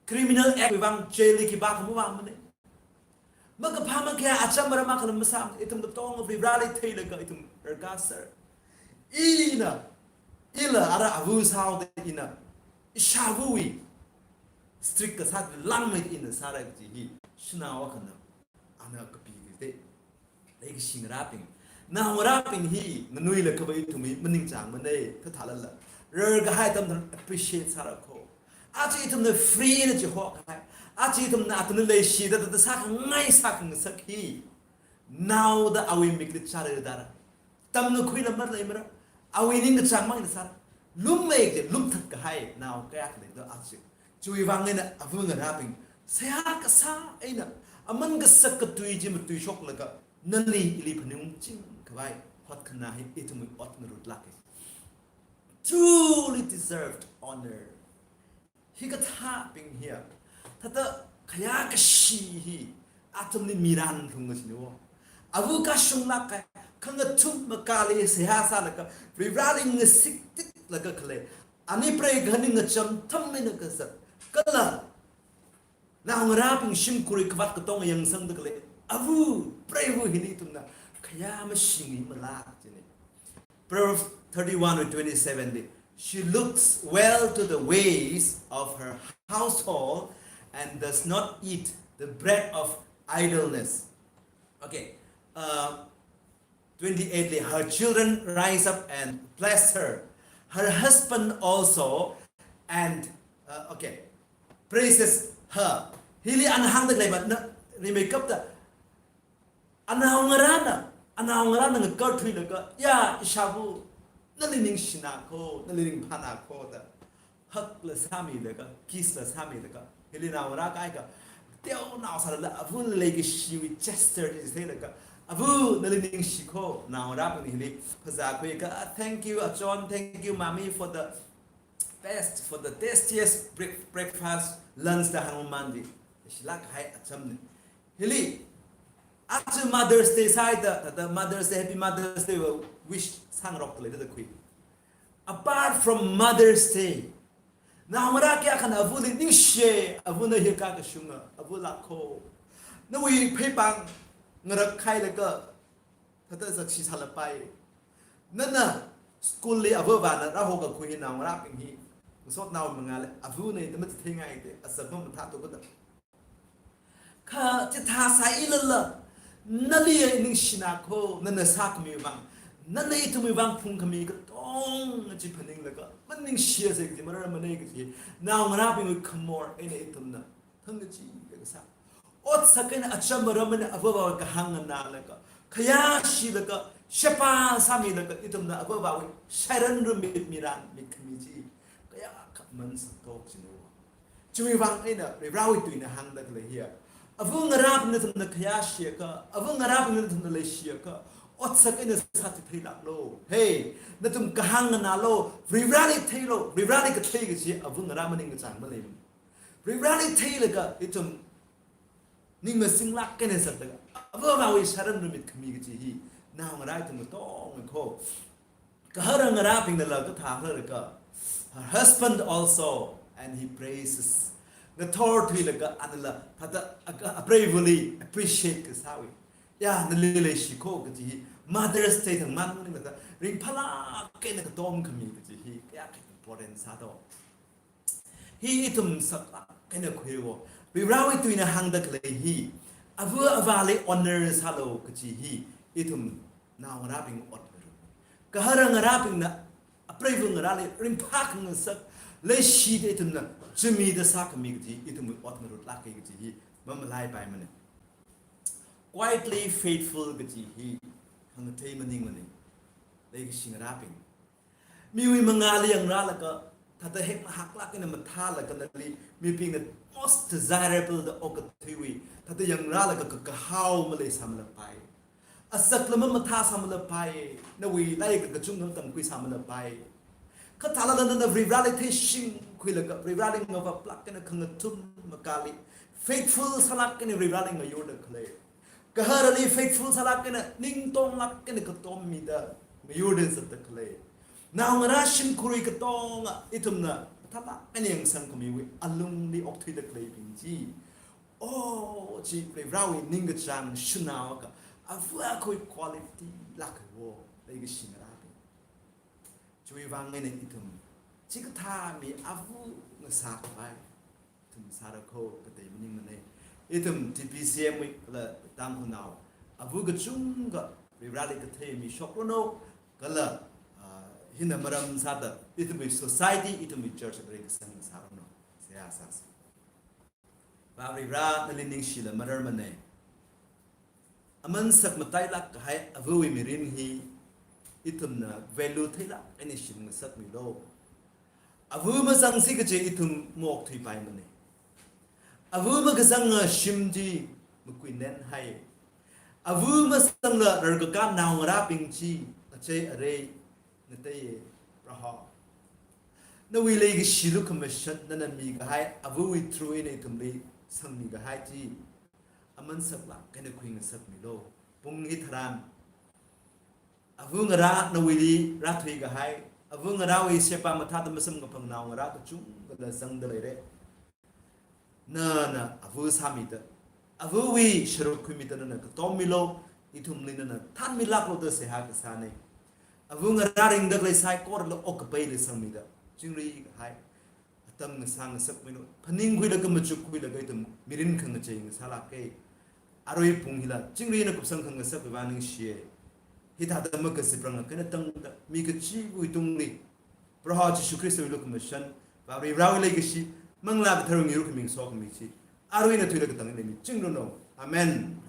Criminal Act wui vang jail li khipākha mavāmana. Makaphā makhayā acham maram akhala masāmana. Ithum katonga Varivarāli theilaga ithum rarkasar. Ina, ila ara ava sāhaoda ina, ishāvawui strict kasā langmeida ina sāra kaji hi shanao akhana ana kapi kajite. Leikashi ngarābing, naongarābing hi nganuilakha va ithum hi maningchāngmana, kathālala rarkahai atam tharan appreciate sāra kho. Aja ithumna free na chihokahai, aja ithumna athumli leishida thāda sākhangai sākhangasak hi naoda awui mikli chara dara. Tamna khuila maleimara. Awui ningkachāng mang eina sāra. Lumlei chi lumthat kahai nao kayākha leido aja. Chiwui vang eina ava ngarābing, seihā kasā eina aman kasak katui chi matuishoklaga nali ili phaningungching khavai hotkhanā hi ithumwui ot ngarutlāka. Truly deserved honor. Hikathābing hiya thāda khayākashi hi athumli miranlung kajina wo. Ava kashunglāk kahai, khangathum makāli seihā sālaga, Varivarāli ngasiktiklaga khalei, ani preigahar ningkachām tham eina kazat, kala naongarābing shimkhurwui khavāt katonga yangsangda khalei ava preiva hili ithumna khayā mashing hi malāk jina. Proverbs thirty-one with twenty-seven li, "She looks well to the ways of her household and does not eat the bread of idleness." Okay. Uh, twenty-eight li, "Her children rise up and bless her. Her husband also, and, uh, okay, praises her." Hili ana hāngda khalei va, na, rimeikapta, anaongarāna, anaongarāna ngakarthuilaga, "Ya, ishāva, nali ningshina kho, nali ringphāna kho," da hug la sāmilaga, kiss la sāmilaga, hili naongarā kaikha teonao sālala, avali leikashiwui gesture chi theilaga, "Ava, nali ningshi kho." Naongarābingna hili phazā khuiakha, "Thank you, Achon, thank you, Mommy, for the best, for the tastiest break-, breakfast, lunch," da hāngmamān chi shilāk kahai achamna. Hili, aja Mother's Day sāhaida, thāda Mother's Day, Happy Mother's Day va wish sāngarokta leida khui. Apart from Mother's Day, naongarā kayākhana avali ningshiya, avana hi kha kashunga, ava lākho. Nawui pheipāng ngarakhailaga thāda sakshi sālapai. Nana school li avāvāna rāhokakhui hi naongarābing hi, ngasotnao mangāli avana da machitheingaite, azak mamathāthu kada. Kha chithā sāilala, nali ningshina kho, nana sākhami vang, nana ithumwui vang phungkhami katonga chi phaninglaga, maningshiya sāki kaji marāmana kaji, naongarābingwui khamor eina ithumna thangkachida kasā. Otsak eina acham maram eina avāvāwui kahāng nganālaga, khayāshilaga, sheba sāmilaga, ithumna avāvāwui shairan rumit miran mitkhami chi kayākha mansaktok jina wo. Chiwui vang eina Varivarāwui tuina hāngda khalei hiya, ava ngarābingna nathumna khayāshiakha, ava ngarābingna nathumna leishiakha, otsak eina sāchitheilāklu. Hey, nathum kahāng nganālu, Varivarāli theilu, Varivarāli kathei kaji ava ngarā maningkachāng maleimana. Varivarāli theilaga ithum ning masinglāk eina zatlaga, avāvāwui shairan rumit khami kaji hi naongarā ithum katonga kho. Gahara ngarābingnala kathā hānglaga, "Her husband also, and he praises." Ngathorthuilaga anala thāda aka-, apreivali appreciate kasāwui, "Ya, nali leishi kho," kaji hi Mother's Day thang mang maninglaga ringphālāk eina katom khami kaji hi kayākha important sādo. Hi ithum saklāk eina khuiwo. Varivarāwui tuina hāngda khalei hi, ava avāli honor sālu kaji hi ithum naongarābing ot ngaru. Gahara ngarābingna apreiva ngarāli ringphā khangasak, leishida ithumna chimida sākhami kaji ithumwui ot ngarutlāka kaji hi mamalaipaimana. Quietly faithful kaji hi khangathei maningmana. Leikashi ngarābing, miwui mangāli yangrālaga, thāda hek mahaklāk eina mathālaga nali mibingna most desirable da okathuiwui thāda yangrālaga kakahao maleisāmalapai. Azakla mamathāsāmalapai. Nawui lairik kakachungkha tamkhuisāmalapai. Kathālala nana Varivarāli theishingkhuilaga, Varivarāli ngavaplāk eina khangathum makāli faithful sālāk eina Varivarāli ngayurda khalei, gaharali faithful sālāk eina ningtonglāk eina katom mida ngayurda zatda khalei, naongarā shimkhurwui katonga ithumna mathālāk eina yangsangkhamiwui alungli okthuida khaleibing chi, o, chi Varivarāwui ningkachāng shanao akha, ava akhawui quality lāka wo, leikashi ngarābing. Chiwui vang eina ithum chikathā mi ava ngasākhavai sāra kho katei maningmana. Ithum T P C M wui kala Tangkhulnao ava kachungkha Varivarali kathei mishokranu, kala, ah, hina maram sāda ithumwui society, ithumwui church ringkasang sāranu. Seihā sāsa. Varivara, nali ningshila mararmana. Aman sak matailāk kahai avawui mirin hi ithumna value theilāk eina shim ngasakmilu. Ava mazangsi kaje ithum maokthuipaimana. Ava makazanga shim chi makuinenhai. Ava mazangla rarkakā naongarābing chi achei arei ngateiya, Proho. Nawui leikashi lukhamashan nana mikahai avawui through eina ithumli sangmi kahai chi aman saklāk eina khuingasakmilu. Pung hitharan ava ngarā nawuili rāthuikahai, ava ngarāwui sheba mathāda masamkaphang naongarā kachungkhala zangda leira. Nana ava sāmida, avawui sharuk khuimida nana katommilu, ithumli nana thanmilāklu da seihā kasāna. Ava ngarā ringda khalei saikorala okkapaili sangmida, chingri kahai atam ngasā ngasakmilu. Phaningkhuilaga machukkhuilaga ithum mirin khangachei ngasālāka. Arui pung hila chingri eina kupsang khangasak Vava ningshiya. Hithāda makashiprang eina tangda mi kachiwui tungli Proho Jishu Khristawui lukhamashan, Varivarawui leikashi, Manglā Katharawui ngarokhaming sokhami chi arui eina thuilaga katang eina michingranu. Amen.